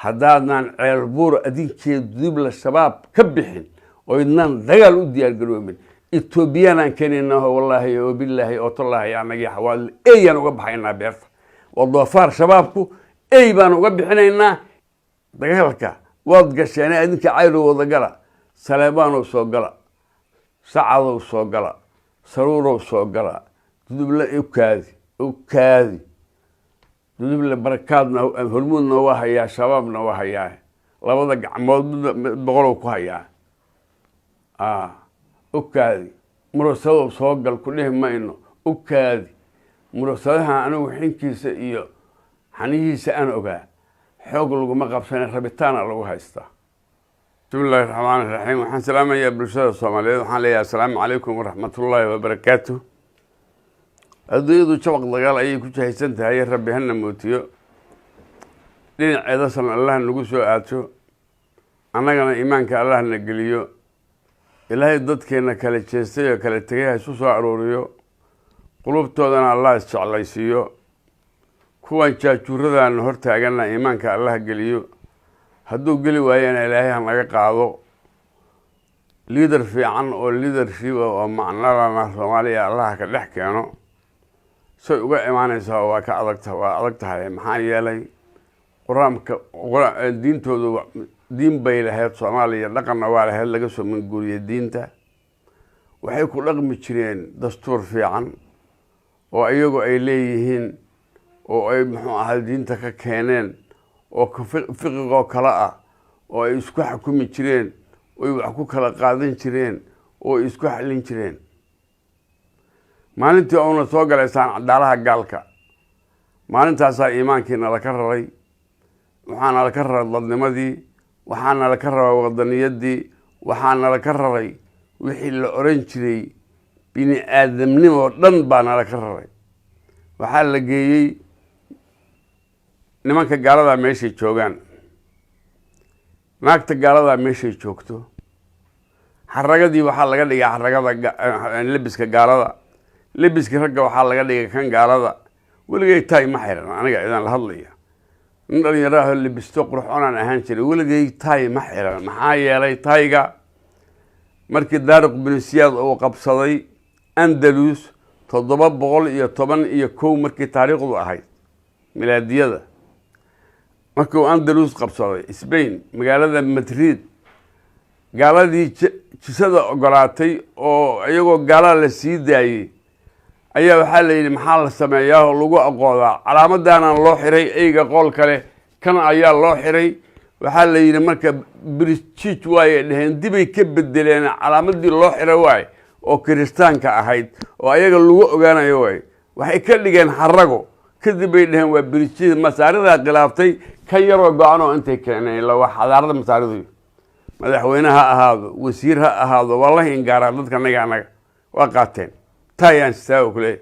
Haddaadnaan Ceelbuur adinkeed dibla Shabaab ka bixin oo idnaan dagaal u diyaargaroomin, Etobiyaanaan keenaynaho, wallaahi oo bilaahi oo tallaahi, anagii Xawaadle eyaan uga baxaynaa beerta. Waa doofaar Shabaabku, ey baan uga bixinaynaa. Dagaalka waad gasheene, adinka Cayrow wada gala, Saleebaanow soo gala, Sacadow soo gala, Saruurow soo gala, Duduble ukaadi, ukaadi Duduble. Barakaadna Hormuudna waa hayaa, Shabaabna waa hayaa, labada gacmood mid boqolow ku hayaa. Ukaadi Murusadow soo gal, ku dhihi mayno ukaadi. Murusadaha anigu xinkiisa iyo xanihiisa aan ogaa, xoog laguma qabsana, rabitaana lagu haystaa. Bismi illaahi raxmaani raxiim. Waxaan salaamayaa bulshada Soomaaliyeed. Waxaan leeyahay assalaamu calaykum waraxmatullaahi wabarakaatu. Adduunyadu jabaq dagaal ayay ku jahaysan tahay. Rabbi hana mootiyo, dhinaceedasan Allah nagu soo aadsho, annagana iimaanka Allah na geliyo. Ilaahay dadkeena kala jeestay oo kala tegay ha isu soo aruuriyo, qulubtoodana Allah isjeclaysiiyo. Kuwan jaajuuradaana hortaaganna iimaanka Allah geliyo, hadduu geli waayana Ilaahay ha naga qaado. Leader fiican oo leadership oo macnalana Soomaaliya Allah ka dhex keeno. Say uga imaanaysaa waa ka adagta, waa adag tahay. Maxaa yeelay qur-aanka, diintoodu diin bay lahayd Soomaaliya, dhaqanna waa lahayd laga soo manguuriyay diinta. Waxay ku dhaqmi jireen dastuur fiican oo iyagu ay leeyihiin oo ay muxuu ahaa diinta ka keeneen oo fiqigoo kale ah, oo ay isku xukumi jireen, oy wax ku kala qaadan jireen, oo ay isku xallin jireen. Maalintii uuna soo galay saan cadaalaha gaalka, maalintaasaa iimaankiina laka raray. Waxaana laka raray dadnimadii, waxaana laka raray wadaniyadii, waxaana laka raray wixii la oran jiray bini aadamnimo dhan baa nala ka raray. Waxaa la geeyey nimanka gaaladaa meeshay joogaan, naagta gaaladaa meeshay joogto. Xaragadii waxaa laga dhigay xaragada lebiska gaalada, lebiskii ragga waxaa laga dhigay kan gaalada. Weligay taay ma xiran, aniga idaan la hadlaya nin dhalinyaraho lebisto qurxoonaan ahaan jiray, weligay taay ma xiran. Maxaa yeelay tayga markii Daariq Binu Siyaad uu qabsaday Andalus 711 markii taariikhdu ahayd milaadiyada, markii uu Andalus qabsaday Spain, magaalada Madrid, gaaladii jisada ogolaatay oo iyagoo gaalada la sii daayey ayaa waxaa la yidhi, maxaa la sameeyaa oo lagu aqoodaa? Calaamadaanan loo xiray eyga qool kale kan ayaa loo xiray. Waxaa la yidhi marka British waayay dheheen, dibay ka bedeleen calaamadii loo xiray waay oo kiristaanka ahayd oo ayaga lagu ogaanayo waay, waxay ka dhigeen xarago. Kadib bay dheheen waa British. Masaaridaa khilaaftay ka yaroo go-an oo intay keeneen ila waa xadaarada Masaaridu. Madaxweyne ha ahaado, wasiir ha ahaado, waa la hingaaraa dadka anaga waa qaateen taayaan sitaago kuleeyahy.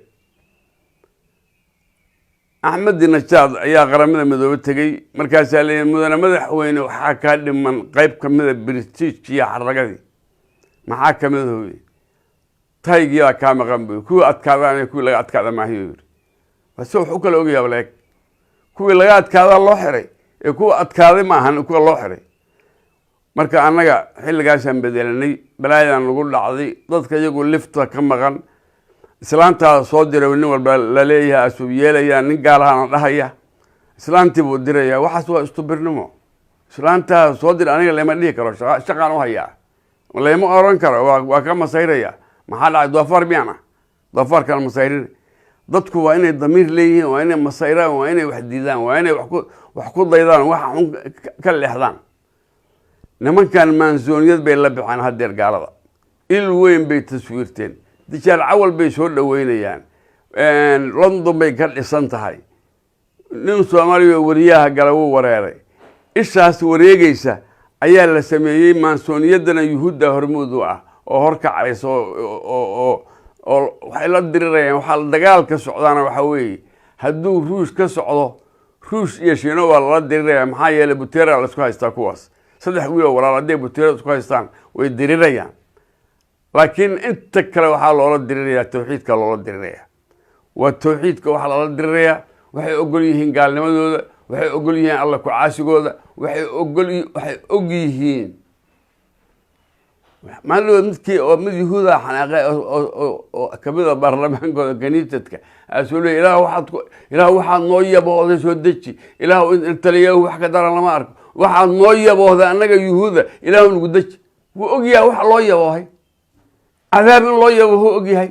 Axmedi Najaad ayaa Qaramada Midoobe tegey. Markaasaa leeyahy, mudane madaxweyne, waxaa kaa dhiman qeyb kamida British iyo xaragadii. Maxaa kamid hooye? Taygii baa kaa maqan buy. Kuwii adkaadaan, kuwii laga adkaada maahiyo yiri. Base wax u kala ogayaa leeg kuwii laga adkaadaa loo xiray ee kuwa adkaaday ma ahan kuwa loo xiray. Marka annaga xilligaasaan bedelanay, balaayadan lagu dhacday, dadka iyagu lifta ka maqan. Islaantaada soo diray nin walba laleeyahay, asuu yeelayaa, nin gaalahana dhahaya islaantii buu diraya. Waxaas waa istubirnimo. Islaantaada soo dir aniga lama dhihi karo, shaqaan u hayaa lama oran karo, waa ka masayraya. Maxaa dhacay? Doofaar miyaan ah? Doofaarkaan masayrin. Dadku waa inay damiir leeyihiin, waa inay masayraan, waa inay wax diidaan, waa inay wax ku daydaan, waxa xun ka leexdaan. Nimankan maansooniyad bay la baxeen haddeer, gaalada il weyn bay taswiirteen, dijaal cawal bay soo dhaweynayaan, London bay ka dhisan tahay. Nin Soomaaliya oo wariyaha gala wuu wareeray. Ishaas wareegeysa ayaa la sameeyey. Maansooniyaddana Yuhuudda hormuud u ah oo horkacaysa oo waxay la dirirayaan. Waxaa dagaal ka socdaana waxaa weeye hadduu Ruush ka socdo, Ruush iyo Shiino waa lala diriraya. Maxaa yeelay butera la isku haystaa. Kuwaas saddex wiil oo walaal hadday butera isku haystaan way dirirayaan, laakiin inta kale waxaa loola dirirayaa tawxiidka loola diriraya. Waa tawxiidka waxaa loola dirirayaa. Waxay ogol yihiin gaalnimadooda. Waxay ogol yihiin alla ku-caasigooda. Waxay ogol, waxay og yihiin. Maalin midkii oo mid Yahuuda xanaaqe oo kamid a baarlamaankooda kaniisadka aasuu leey: "Ilaah, waxaad ku, Ilaah, waxaad noo yaboohday soo deji. Ilaah, taliyahu wax ka daran lama arko. Waxaad noo yaboohday annaga Yuhuuda, Ilaahu nagu deji." Wuu og yahay waxa loo yaboohay, cadaab in loo yabooho og yahay.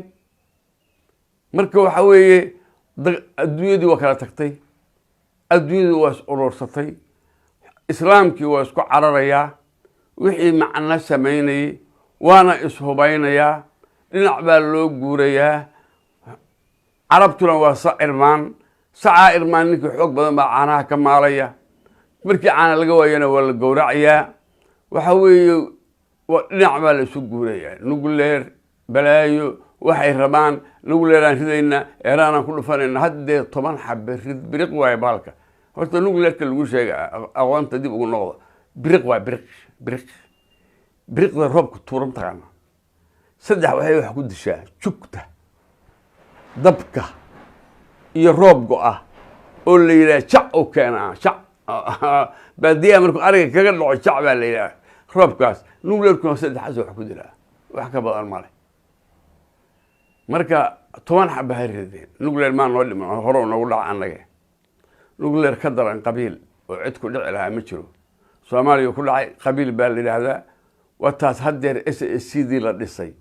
Marka waxa weeye, adduunyadii waa kala tagtay, adduunyadii waa is urursatay, islaamkii waa isku cararayaa, wixii macno samaynayay waana ishubaynayaa, dhinac baa loo guurayaa. Carabtuna waa sac irmaan, sacaa irmaan ninkii xoog badan baa caanaha ka maalaya. Markii caana laga waayana waa la gowracayaa. Waxa weeye, dhinac baa la isu guurayaa. Nuclear balaayo waxay rabaan, nuclear-aan ridaynaa, Eraanaan ku dhufanayna. Haddee 10 xabe rid, biriq waayo baalka. Horta nuclear-ka lagu sheega, aqoonta dib ugu noqdo. Biriq waa biriq, biriq, biriqda roobka tuuran taqaana. Saddex waxay wax ku dishaa: jugta, dabka iyo roob go-a oo la yidhaha jac u keenaa. Jac baadiyaha markuu ariga kaga dhaco, jac baa la yidhaha roobkaas. Nuclear-kuna saddexaas wax ku dilaa, wax ka badan male. Marka 10 xaba ha rideen, nuclear maa noo dhiman, hore noogu dhaca annaga. Nuclear ka daran qabiil oo cid ku dhici lahaa ma jiro. Soomaaliya ku dhacay qabiil baa la yidhaahdaa. Waa taas haddeer SSC dii la dhisay,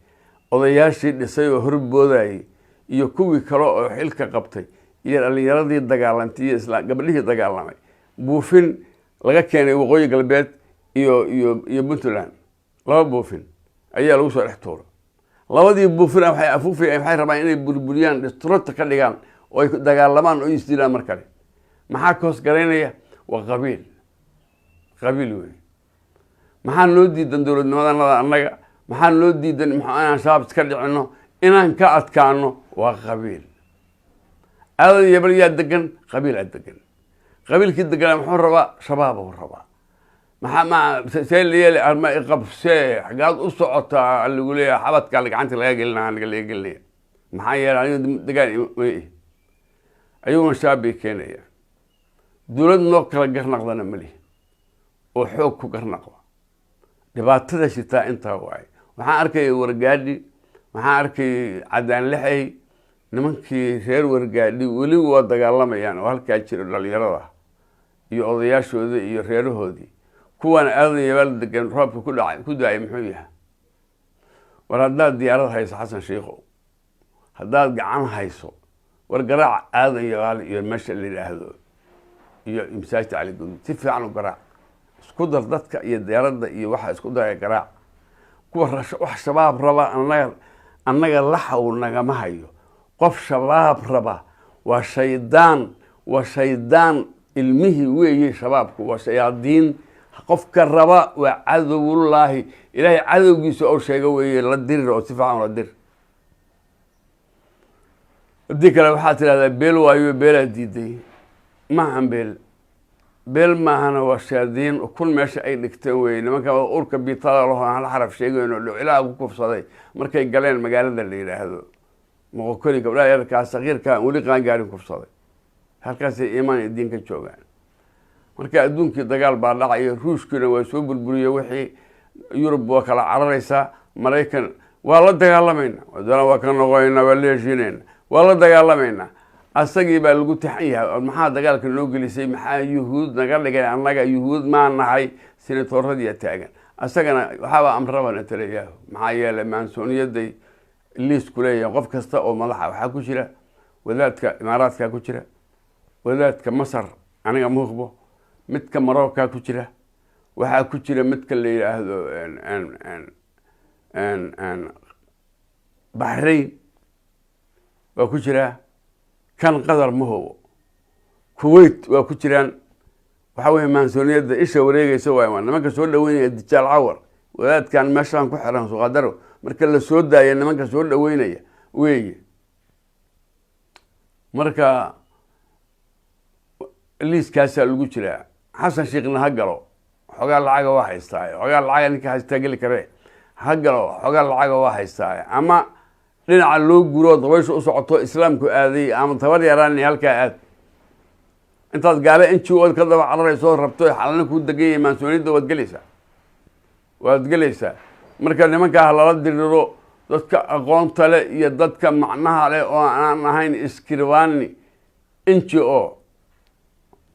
odayaashii dhisay oo horboodayay iyo kuwii kale oo xilka qabtay iyo dhalinyaradii dagaalantay iyo isla gabdhihii dagaalamay, buufin laga keenay Waqooyi Galbeed iyo Puntland, laba buufin ayaa lagu soo dhex tuura. Labadii buufina waxay afuufay, waxay rabaan inay burburiyaan, destructor ka dhigaan oo ay dagaalamaan oo isdilaan mar kale. Maxaa ka hoos garaynaya? Waa qabiil, qabiil wey. Maxaa noo diidan dowladnimadanada annaga? Maxaa noo diidan inaan Shabaab iska dhicino, inaan ka adkaano? Waa qabiil. Aadan Yabal yaa degan? Qabiil aa degan. Qabiilkii deganaa muxuu rabaa? Shabaab uu rabaa. Maxaa ma see la yeeli? Ama iqabsee, xagaad u socotaa lagu leeyahay, xabadkaa gacanta laga gelina, aniga laga gelinaya. Maxaa yeelay, aniga degaan ma ihi, ayaguna shabaab bay keenayaan. Dowlad noo kala garnaqdana ma lihi oo xoog ku garnaqda. Dhibaatada jirtaa intaa waaye. Waxaan arkayay Wargaadhi, waxaan arkayay Cadaan Lexey. Nimankii reer Wargaadhi weli waa dagaalamayaan oo halkaa jiro, dhalinyarada iyo odayaashooda iyo reerahoodii. Kuwan Aadan Yabaal degan, roobka ku dhacay ku daayay muxuu yahay? War haddaad diyaarad hayso, Xasan Shiikhow, haddaad gacan hayso, war garaac Aadan Yabaal iyo meesha la yidhaahdo iyo masaajidka Cali Guduud. Si fiican u garaac, isku dar dadka iyo diyaaradda iyo waxa isku daraya, garaac kuwa wax Shabaab raba. Annaga laxaw nagama hayo. Qof Shabaab raba waa shaydaan, waa shaydaan ilmihii weeye. Shabaabku waa shayaadiin. Qofka raba waa cadowullaahi, Ilaahay cadowgiisa oo sheega weeye. La dirir oo si fiican ula dir. Haddii kale waxaad tidhahdaa beel waayo, beelaa diiday. Maahan beel, beel maahana, waa shayaadiin. Kun meesha ay dhigteen weye nimanka urka biitada laho aan hal xaraf sheegayno, dhocilaha ku kufsaday markay galeen magaalada la yidhaahdo Moqokori, gabdhaha yarkaa sakiirka weli qaangaarin kufsaday. Halkaasay iimaan iyo diin ka joogaan. Marka adduunkii dagaal baa dhacaya. Ruushkiina waa soo burburiyey wixii. Yurub waa kala cararaysaa. Maraykan waa la dagaalamayna, wadana waa ka noqonaynaa, waa la heshiinayna, waa la dagaalamaynaa. Asagii baa lagu taxan yahay. Maxaa dagaalka noo gelisay? Maxaa Yuhuud naga dhigay? Annaga Yuhuud maa nahay? Senatoradiya taagan. Asagana waxaaba amraba Netanyahu. Maxaa yeelay, maansooniyaday liis ku leeyahay qof kasta oo madaxa. Waxaa ku jira wadaadka Imaaraadka, ku jira wadaadka Masar, aniga muhbo, midka Marocca ku jira, waxaa ku jira midka la yidhaahdo Baxrain waa ku jiraa, kan Qatar ma hubo, Kuwait waa ku jiraan. Waxaa weye, maansooniyadda isha wareegeysa waay. Waa nimanka soo dhaweynaya Dijaal Cawar, wadaadkan meeshaan ku xiran Suqadaro. Marka la soo daaya, nimanka soo dhaweynaya weeye. Marka liiskaasaa lagu jiraa. Xasan Sheekhna ha galo, xoogaa lacaga waa haystaa, xoogaa lacaga ninka haystaa geli kare ha galo, xoogaa lacaga waa haystaa. Ama dhinaca loo guro, dabaysha u socoto, islaamku aaday, ama tabar yaraan halkaa aad. Intaad gaale NGO ka daba cararayso, rabto xalana kuu degan yahay, maansooniyadda waad gelaysaa, waad gelaysaa. Marka nimankaa ha lala diriro, dadka aqoonta leh iyo dadka macnaha leh oo aan ahayn iskirbaani NGO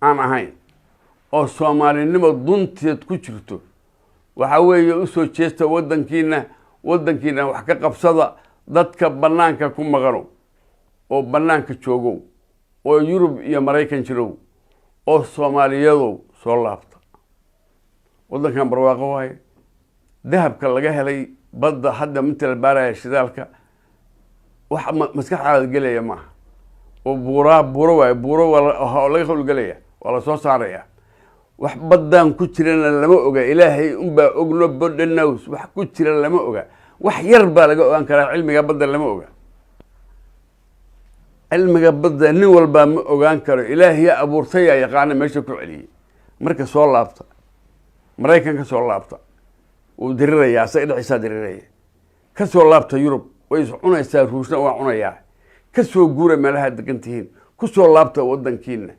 aan ahayn, oo soomaalinimo dunteed ku jirto, waxa weeye usoo jeesta waddankiina, waddankiina wax ka qabsada. Dadka bannaanka ku maqanow oo bannaanka joogow oo Yurub iyo Maraykan jirow oo Soomaaliyadow, soo laabta. Waddankan barwaaqo waaye. Dahabka laga helay badda hadda minta la baaraya, shidaalka, wax maskaxdaada gelaya maaha. Oo buuraa, buuro waaye, buuro waa laga howlgelaya, waa la soo saaraya. Wax baddaan ku jirana lama oga, Ilaahay unbaa og. Nobody knows wax ku jira, lama oga. Wax yar baa laga ogaan karaa. Cilmiga badda lama oga, cilmiga badda nin walbaa ma ogaan karo. Ilaahiya abuurtayaa yaqaana meesha ku celiyey. Marka soo laabta, Maraykan ka soo laabta, wuu diriraya, asaga dhexdiisaa diriraya. Ka soo laabta Yurub, way is cunaysaa, Ruushna waa cunayaa. Ka soo guura meelaha degan tihiin, ku soo laabta waddankiina.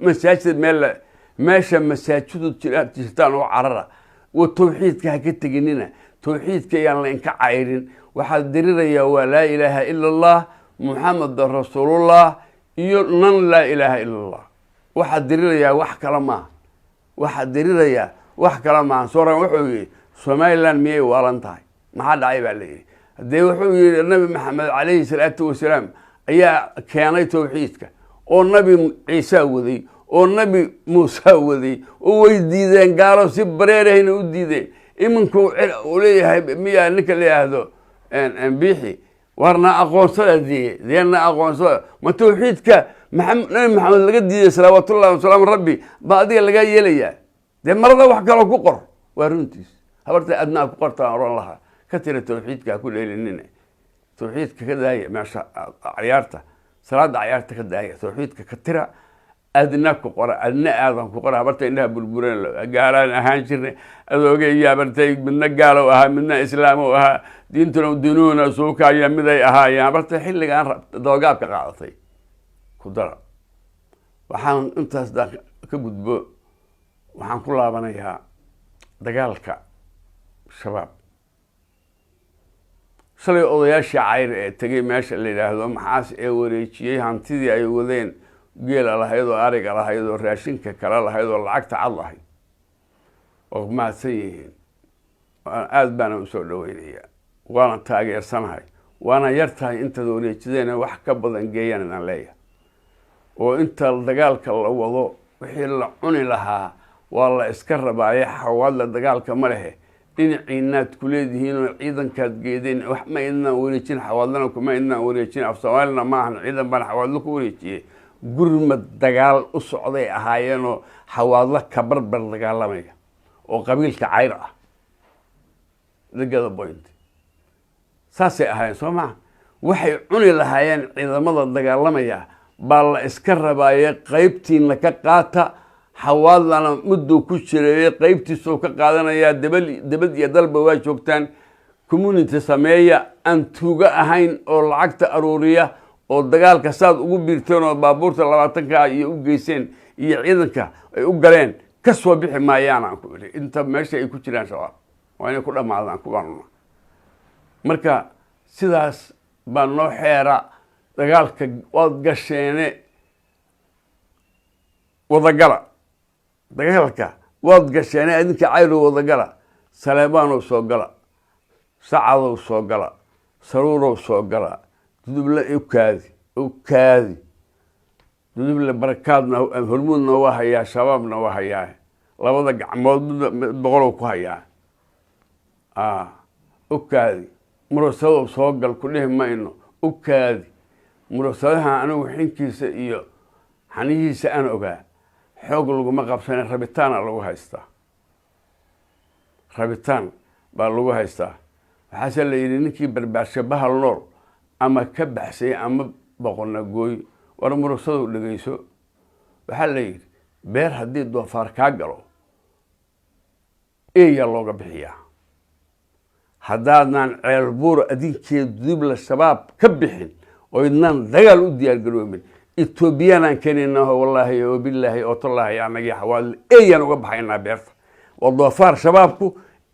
Masaajid meel, meesha masaajidu jirtaan oo carara wa tawxiidka ha ka teginina. Tawxiidka yaan la inka cayrin. Waxaad dirirayaa waa laa ilaaha ila Allah, Muxamedan rasuulullah iyo nan laa ilaaha ila Allah. Waxaad dirirayaa wax kale maaha, waxaad dirirayaa wax kale maaha. Soran wuxuu yihi, "Somaliland miyay waalan tahay? Maxaa dhacay?" baa la yidhi. Haddee wuxuu yihi, Nabi Maxamed calayhi salaatu wasalaam ayaa keenay tawxiidka, oo Nabi Ciisa waday, oo Nabi Muusa waday, oo way diideen gaalo, si bareerahayna u diideen. Iminku uu leeyahay miyaa ninka la yidhaahdo Biixi, warna aqoonsada dee, deena aqoonsada. Ma tawxiidka Nabi Maxamed laga diiday salawaatullahi wasalaamu rabbi baa adiga lagaa yeelayaa? Dee marada wax kaloo ku qor. Waa runtiis. Habarta adnaa ku qortaan oran lahaa, ka tira tawxiidka ha ku dheelinina. Tawxiidka ka daaya meesha cayaarta, salaada cayaarta ka daaya, tawxiidka ka tira, adna ku qora, adna aadan ku qora. Habarta indhaha burburan, gaalaan ahaan jirnay, adoogay iyo habartay, midna gaalow ahaa, midna islaam ahaa, diintuna dinuuna suukaya miday ahaayeen. Habarta xilligaan doogaabka qaadatay ku dara. Waxaan intaas daan ka gudbo, waxaan ku laabanayaa dagaalka Shabaab. Shalay odayaashii Cayr ee tegay meesha la yidhaahdo Maxaas ee wareejiyey hantidii ay wadeen, geela lahayd oo ariga lahayd oo raashinka kale lahayd oo lacagta cad lahayd, oo mahadsan yihiin. Aada baana usoo dhaweynaya, waana taageersanahay, waana yar tahay intaad wareejideen, wax ka badan geeyaan inaan leeyahay. Oo inta dagaalka la wado wixii la cuni lahaa waa la iska rabaaye. Xawaadla dagaalka ma lehe, dhinaciinaad ku leedihiin oo ciidankaad geedeen. Wax ma idnaan wareejin, Xawaadlana kuma idnaan wareejin, af Soomaalina maahan ciidan baan Xawaadlo ku wareejiyey. Gurmad dagaal u socday ahaayeenoo Xawaadlo ka barbar dagaalamaya oo qabiilka Cayr ah. The point, saasay ahaayeen, soo maa? Waxay cuni lahaayeen ciidamada dagaalamaya baa la iska rabaaye, qaybtiina ka qaata. Xawaadlana mudduu ku jireeyey, qaybtiisuu ka qaadanayaa. Debad debad iyo dalba waa joogtaan. Community sameeya aan tuugo ahayn oo lacagta aruuriya, oo dagaalka saad ugu biirteen oo baabuurta 20-ka iyo u geyseen iyo ciidanka ay u galeen, ka soo bixi maayaan aan ku idhi. Inta meesha ay ku jiraan Shabaab waa inay ku dhammaadaan kuwaanuna. Marka sidaas baa noo xeera. Dagaalka waad gasheene, wadagala. Dagaalka waad gasheene, idinka Cayrow wadagala. Saleebaanow soo gala, Sacadow soo gala, Saruurow soo gala, Duduble ukaadi, ukaadi. Duduble Barakaadna Hormuudna waa hayaa, Shabaabna waa hayaa, labada gacmood mid boqolow ku hayaa. Ukaadi, murusadow soo gal ku dhihi mayno, ukaadi. Murusadaha anigu xinkiisa iyo xanihiisa aan ogaa. Xoog laguma qabsana, rabitaana lagu haystaa, rabitaan baa lagu haystaa. Waxaase la yidhi, ninkii barbaarsha bahal nool ama ka baxsay ama boqona gooy. War murusadow dhegeyso, waxaa la yidhi, beer haddii doofaar kaa galo, eeyaa looga bixiyaa. Haddaadnaan Ceelbuur adinkeed Dubla Shabaab ka bixin oo idnaan dagaal u diyaargaroomin, Etoobiyaan keenaynaho, wallaahi oo bilaahi oo tallaahi, anagii Xawaadle eyaan uga baxaynaa beerta. Waa doofaar Shabaabku,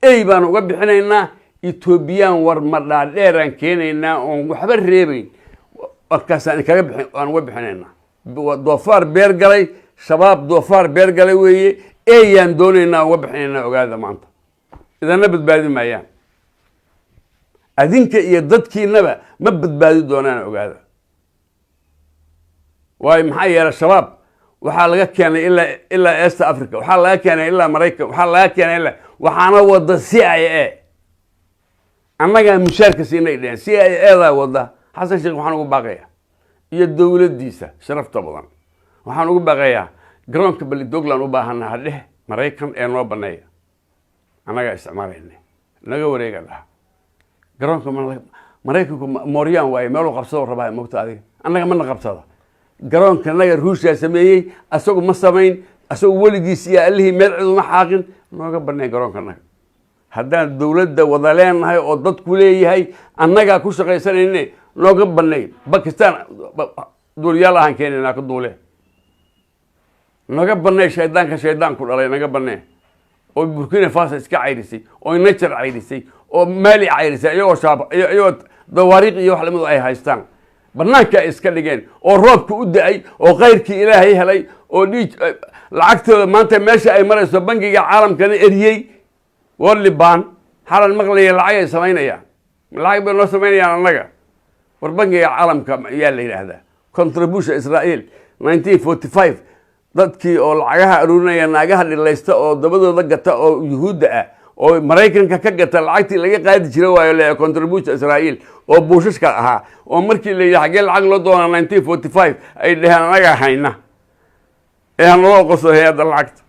ey baan uga bixinaynaa. Etoobiyaan war madhaadheeraan keenaynaa oon waxba reebayn, markaasaan kaga bixin, aan uga bixinaynaa. Waa doofaar beer galay Shabaab, doofaar beer galay weeye. Eyaan doonaynaa, uga bixinaynaa. Ogaada, maanta idana badbaadi maayaan, adinka iyo dadkiinaba ma badbaadi doonaan, ogaada. Waayo, maxaa yeelay, Shabaab waxaa laga keenay ilaa East Africa, waxaa laga keenay ilaa Maraykan, waxaa laga keenay ilaa, waxaana wada CIA. Annagaa mushaarka siinay dheheen, CIA daa wada. Xasan Sheekh waxaan ugu baaqayaa iyo dowladdiisa sharafta badan, waxaan ugu baaqayaa garoonka Balidogland u baahana hadheh Maraykan ee noo baneeya, annagaa isticmaalayna, naga wareega dhaha garoonka. Maraykanku mooryaan waaye, meeluu qabsado rabaa mogta adiga. Annaga mana qabsada garoonka naga. Ruushaa sameeyey, asagu ma samayn, asagu weligiis iyo allihii meel cid uma xaaqin. Nooga baneen garoonka naga haddaan dowladda wada leenahay oo dadku leeyahay, annagaa ku shaqaysanayne, nooga banay. Bakistan duuliyaal ahaan keenaynaa ka duule. Naga banay shaydaanka, shaydaanku dhalay, naga banee. Oo Burkina Faso iska cayrisay, oo Niger cayrisay, oo Mali cayrisay, iyagoo Shabaab, iyagoo dawaariiq iyo wax lamid ay haystaan, banaanka ay iska dhigeen, oo roobka u da-ay, oo khayrkii Ilaahay helay, oo dhiij lacagtooda maanta meesha ay marayso, bangiga caalamkana eriyey. World Bank xalan maqlaya, lacag ay samaynayaan, lacag bay noo samaynayaan annaga. War bangiga caalamka ayaa la yidhaahdaa contribution Israel 1945, dadkii oo lacagaha aruurinaya, naagaha dhilaysta oo dabadooda gata oo Yuhuudda ah oo Maraykanka ka gata lacagtii laga qaadi jira waayo le contribution Israel oo buushashka ahaa, oo markii la yidhi xaggee lacag loo doonaa 1945, ay dheheen anagaa hayna ee hanaloo qoso hay-adda lacagta.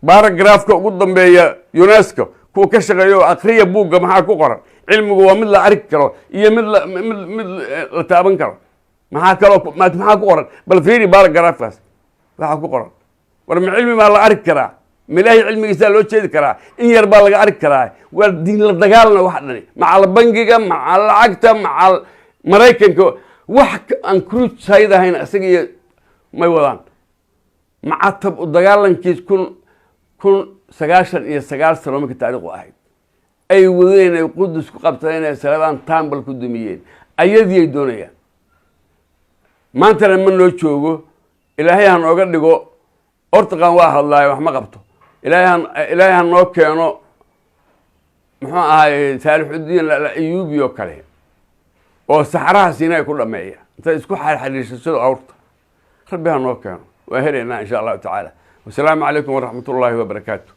Paragraphka ugu dambeeya UNESCO kuwa ka shaqeeya oo akriya buugga, maxaa ku qoran? Cilmigu waa mid la arki karo iyo mid la mid la taaban karo. Maxaa kaloo, maxaa ku qoran? Bal fiiri paragraphkaas waxaa ku qoran. War ma cilmi baa la arki karaa? Ma Ilaahay cilmigiisaa loo jeedi karaa? In yar baa laga arki karaa. Waa diin la dagaalna wax dhani, macal bangiga, macal lacagta, macal Maraykanka, wax aan crusayd ahayn isaga iyo may wadaan. Macatab u dagaalankiis 1099 sano markii taariikhu ahayd ay wadeen, ay Qudus ku qabsadeen, ay Salabaan Temple ku dumiyeen, ayadii ay doonayaan maantana ma noo joogo. Ilaahay ha nooga dhigo. Ortaqan waa hadlaayo, wax ma qabto. Ilaahay ha noo keeno, muxuu ahaay, Saalixudiin Ayuubi oo kale oo saxaraha Siinay ku dhameeya intay isku xariirsa sida awrta. Rabbi ha noo keeno, waa helaynaa insha Allahu tacaala. Wasalaamu calaykum waraxmat ullaahi wabarakaatu.